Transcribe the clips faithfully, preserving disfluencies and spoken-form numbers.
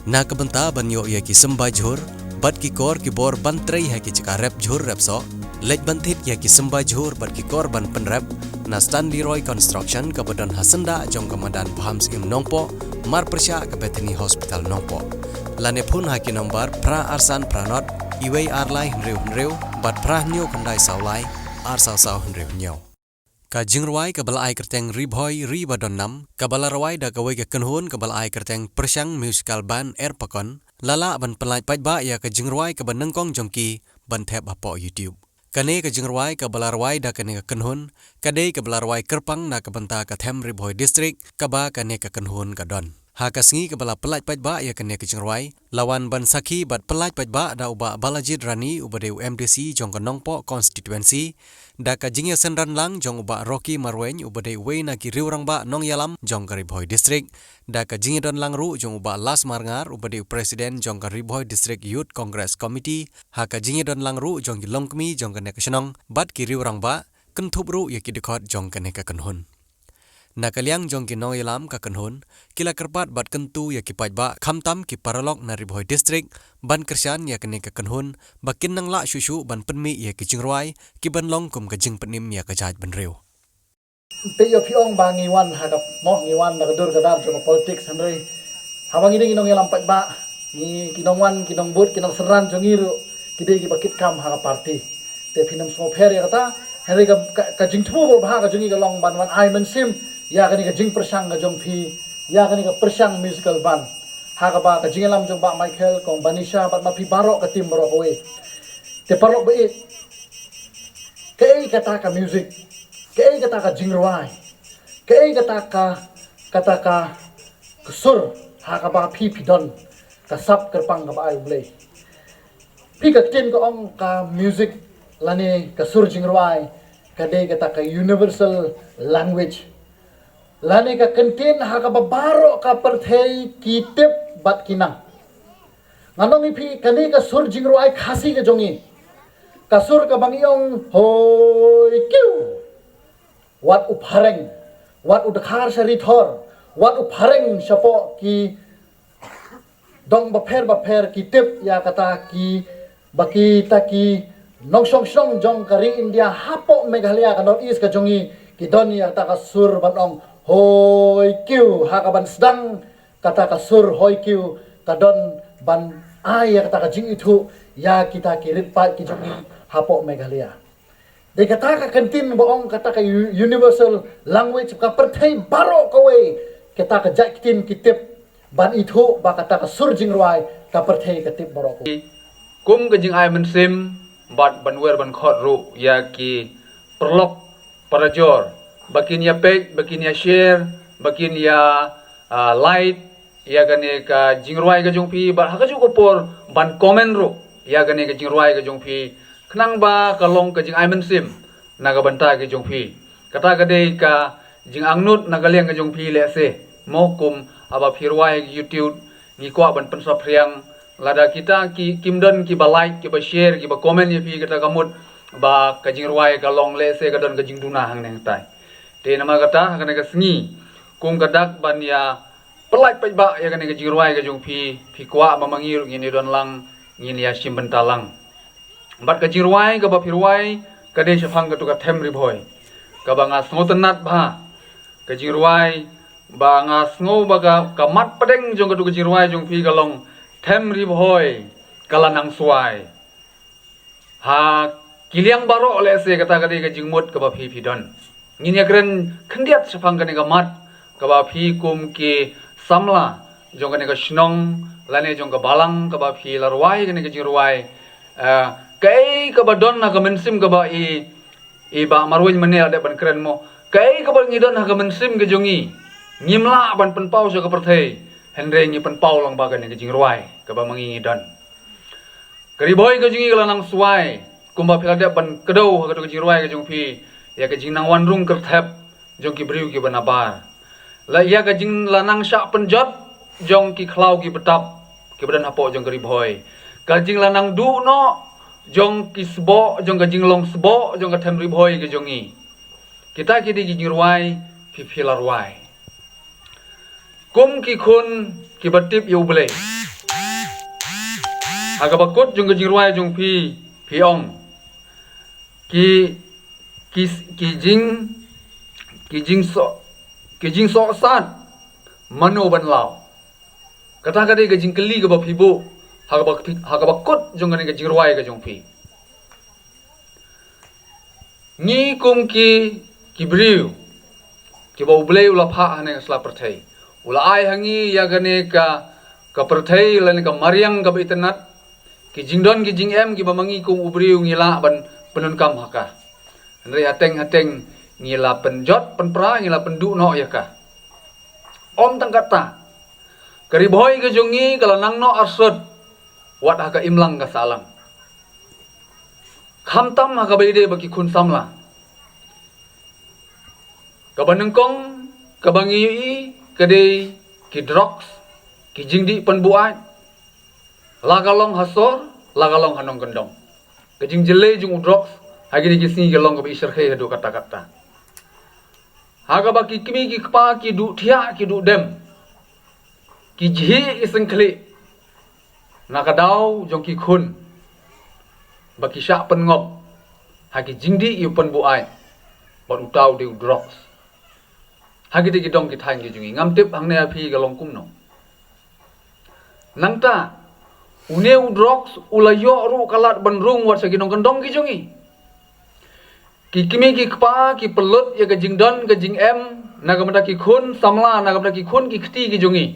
Na ka bynta ban ïoh ïa ki symbai jhur bad ki kor ki bor ban trei ha ki jaka rep jhur rep soh, leit ban thied ïa ki symbai jhur bad ki kor ban pynrep na Stanley Roy Construction kaba don ha syndah jong ka madan Bham Syiem Nongpoh, marpyrshah ka Bethany Hospital Nongpoh. Lane phone ha ki nombar phra ar san phra nod, iwei ar lai hynriew hynriew bad phra hynñiew khyndai saw lai, ar saw saw hynriew hynñiew. Ka jingrwai kaba la ai kyrteng Ri Bhoi Ri Ba Don Nam, kaba la rwai da kawei ka kynhun kaba la ai kyrteng Pyrshang Musical Band Erpakon, la lah ban pynlait paidbah ïa ka jingrwai kaba nyngkong jong ki ban thep hapoh YouTube. Kane ka jingrwai kaba la rwai da kane ka kynhun, ka dei kaba la rwai kyrpang na ka bynta ka Them Ri Bhoi District, kaba kane ka kynhun ka don. Ha ka sngi kaba la pynlait paidbah ïa kane ka jingrwai, la wan ban sakhi bad pynlait paidbah da u Bah Balajied Rani uba dei u M D C jong ka Nongpoh Constituency, da ka jingïasynran lang jong u Bah Rocky Marwein uba dei uwei na ki riewrangbah nongïalam jong ka Ri Bhoi District, da ka jingïadon lang ruh jong u Bah Las Marngar uba dei u President jong ka Ri Bhoi District Youth Congress Committee, ha ka jingïadon lang ruh jong ki longkmie jong kane ka shnong, bad ki riewrangbah, kynthup ruh ïa ki dkhot jong kane ka kynhun. Na ka liang jong ki nongïalam ka kynhun, ki la kyrpad bad kyntu ïa ki paidbah khamtam ki paralok na Ri Bhoi District, ban kyrshan ïa kane ka kynhun, ba kin nang lah shuh shuh ban pynmih ïa ki jingrwai, ki ban long kum ka jingpynim ïa ka jaitbynriew. Te ïa phi ong ba ngi wan ha ka mo ngi wan da ka dur ka dar jong ka politics hynrei. Haba ngi dei ngi nongïalam paidbah, ngi ki nongwan, ki nongbud, ki nongsynran jong ngi ruh, ki dei kiba kit kam ha ka party. Te phin ym sngewpher ïa kata, hynrei ka, ka, ka jingthmu ba bha ka jong ngi ka long ban wan ai mynsiem ïa kane ka jingpyrshang ka jong phi, ïa kane ka Pyrshang Musical Band. Ha kaba ka jingïalam jong Bah Michael, Kong Banisha, bad ma phi baroh ka team baroh kawei. Te paralok ba ïeit, kaei kata ka music, kaei kata ka jingrwai, kaei kata ka, kata ka, ka sur, ha kaba phi phi don ka sap kyrpang kaba ai U Blei. Phi ka ktien ka ong ka music lane ka sur jingrwai ka dei kata ka universal language. Lane ka kyntien ha kaba baroh ka pyrthei ki tip bad ki nang. Ngan ong ïa phi kane ka sur jingrwai Khasi ka jong ngi. Ka sur kaba ngi ong hoi kiw. Wat u phareng, wat u dkhar sha rithor, wat u phareng shapoh ki dong bapher bapher ki tip ïa kata ki ba kita ki nongshong shnong jong ka ri India hapoh Meghalaya ka North East ka jong ngi ki don ïa kata ka sur ban ong hoi kiw ha ka ban sdang kata ka sur hoi kiw ka don ban ai ïa kata ka jingithuh ïa kita ki rit paid ki jong ngi hapoh Meghalaya. Dei kata ka kyntien ba ong kata ka u-, universal language ka pyrthei baroh kawei kata ka jait ktien ki tip ban ithuh ba kata ka sur jingrwai ka pyrthei ka tip baroh kawei. Kum ka jingai mynsiem bad ban wer ban khot ruh ïa ki paralok parajor ba kin ïa peit, ba kin ïa share, ba kin ïa, ah, like ïa kane ka jingrwai ka jong phi, bad ha kajuh ka por ban comment ruh ïa kane ka jingrwai ka jong phi, khnang ba ka long ka jingai mynsiem na ka bynta ka jong phi. Kata ka dei ka jingangnud na ka liang ka jong phi lehse. Mo kum haba phi rwai ha YouTube ngi kwah ban pynsaphriang, lada kita ki, kim don kiba like, kiba share, kiba comment ïa phi, kata ka mut ba ka jingrwai ka long lehse ka don ka jingduna hangne hangtai. Te namar kata ha kane ka sngi kum ka dak ban ïa pynlait paidbah ïa kane ka jingrwai ka jong phi, phi kwah ba ma ngi ruh ngin ïa don lang, ngin ïa shim bynta lang. Bad ka jingrwai kaba phi rwai ka dei shaphang katu ka Them Ri Bhoi, kaba nga sngewtynnat bha. Ka jingrwai ba nga sngew ba ka, ka mat pdeng jong katu ka jingrwai jong phi ka long Them Ri Bhoi ka la nang swai. Ha ki liang baroh lehse kata ka dei ka jingmut kaba phi phi don. Ngin ïa kren khyndiat shaphang kane ka mat kaba phi kum ki samla jong kane ka shnong lane jong ka balang kaba phi la rwai kane ka jingrwai. Eh, kaei kaba don ha ka mynsiem kaba i, i Bah Marwein mynne la dep ban kren mo. Kaei kaba ngi don ha ka mynsiem ka jong ngi, ngim lah ban pynpaw sha ka pyrthei, hynrei ngi pynpaw lang ba kane ka jingrwai kaba ma ngi ngi don. Ka Ri Bhoi ka jong ngi ka la nang swai, kumba phi la dep ban kdew ha katu ka jingrwai ka jong phi ïa ka jingnang wan rung kyrthep jong ki briew kiba nabar. La ïa ka jingla nang shah pynjot jong ki khlaw ki btap kiba don hapoh jong ka Ri Bhoi. Ka jingla nang duh noh jong ki sboh, jong ka jinglong sboh jong ka Them Ri Bhoi ka jong ngi. Kita ki dei ki jingrwai phi phi la rwai. Kum ki khun kiba tip ïa U Blei, Ha kaba kut jong ka jingrwai jong phi, phi ong, ki, ki, ki jing, ki jingsoh, ki jingsoh sat, mano ban law? Kata ka dei ka jingkylli kaba phi buh ha kaba, ha kaba kut jong kane ka jingrwai ka jong phi. Ngi kum ki, ki briew kiba U Blei u la phah ha kane ka sla pyrthei, u la ai ha ngi ïa kane ka, ka pyrthei lane ka mariang kaba itynnad, ki jingdon ki jingem kiba ma ngi kum u briew ngi lah ban pyndonkam ha ka. Hynrei hateng hateng ngi la pynjot pynpra, ngi la pynduh noh ïa ka. Ym tang katta, ka Ri Bhoi ka jong ngi ka la nang noh arsut wat ha ka imlang ka sahlang. Khamtam ha kaba ïadei bad ki khun samla, kaba nyngkong kaba ngi ïohi ka dei ki drugs, ki jingdih pynbuaid, la ka long ha sor, la ka long ha nongkyndong. Ka jingjyllei jong u drugs ha kine ki sngi ka long kaba i shyrkhei haduh katta katta. Ha kaba ki kmie ki kpa ki duh thiah ki duh dem, ki jhieh ki syngkhlieh na ka daw jong ki khun ba ki shah pynngop ha ki jingdih ïa u pynbuaid bad uta u dei u drugs. Ha kite ki dong ki thaiñ ki jong ngi, ngam tip hangne ha phi ka long kumno. Nangta une u drugs u la ïoh ruh ka lad ban rung wat sha ki nongkyndong ki jong ngi. Ki kmie ki kpa ki pynlut ïa ka jingdon ka jingem na ka bynta ki khun samla, na ka bynta ki khun ki kti ki jong ngi,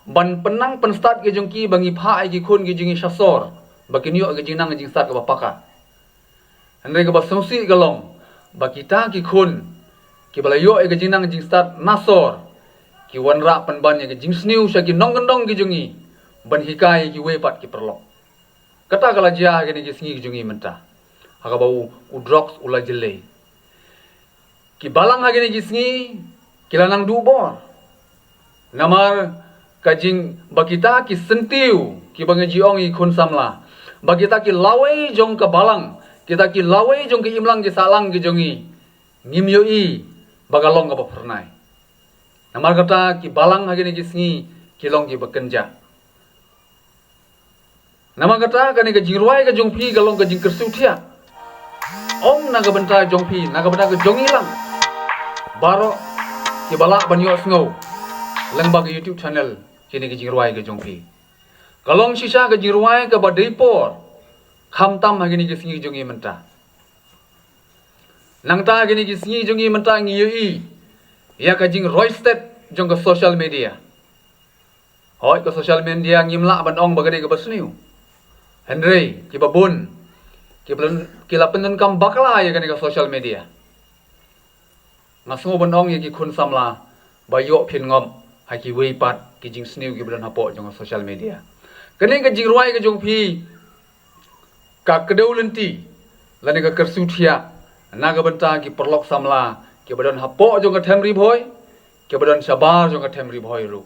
ban pynnang pynstad ki jong ki ba ngi phah ïa ki khun ki jong ngi sha sor ba kin ïoh ka jingnang ka jingstad kaba paka. Hynrei kaba sngewsih ka long ba kita ki khun kiba la ïoh ïa ka jingnang jingstad na sor, ki wanrah pynban ïa ka jingsniew sha ki nongkyndong ki jong ngi ban hikai ïa kiwei pat ki paralok. Kata ka la jia ha kine ki sngi ki jong ngi mynta, ha kaba u, u drugs u la jyllei. Ki balang ha kine ki sngi ki la nang duh bor namar ka jing ba kita ki syntiew kiba ngi ju ong ïa ki khun samla, ba kita ki lawei jong ka balang, kita ki lawei jong ka imlang ka sahlang ki jong ngi, ngim ïohi ba ka long kaba phyrnai. Namar kata ki balang ha kine ki sngi ki long kiba kynjah. Namar kata kane ka jingrwai ka jong phi ka long ka jingkyrsiew thiah, ym na ka bynta jong phi, na ka bynta ka jong ngi lang baroh kiba lah ban ïohsngew lyngba ka YouTube channel. Kane ka jingrwai ka jong phi ka long shisha ka jingrwai kaba dei por, khamtam ha kine ki sngi jong ngi mynta. Nangta ha kine ki sngi jong ngi mynta ngi ïohi ïa ka jingroi stet jong ka social media. Hooid, ka social media ngim lah ban ong ba ka dei kaba sniew, hynrei kiba bun ki la pyndonkam bakla ïa kane ka social media. Nga sngew ban ong ïa ki khun samla ba ïoh phin ngop ha kiwei pat ki jingsniew kiba don hapoh jong ka social media. Kane ka jingrwai ka jong phi ka kdew lynti lane ka kyrsiew thiah na ka bynta ki paralok samla kiba don hapoh jong ka them Ri Bhoi, kiba don shabar jong ka them Ri Bhoi ruh.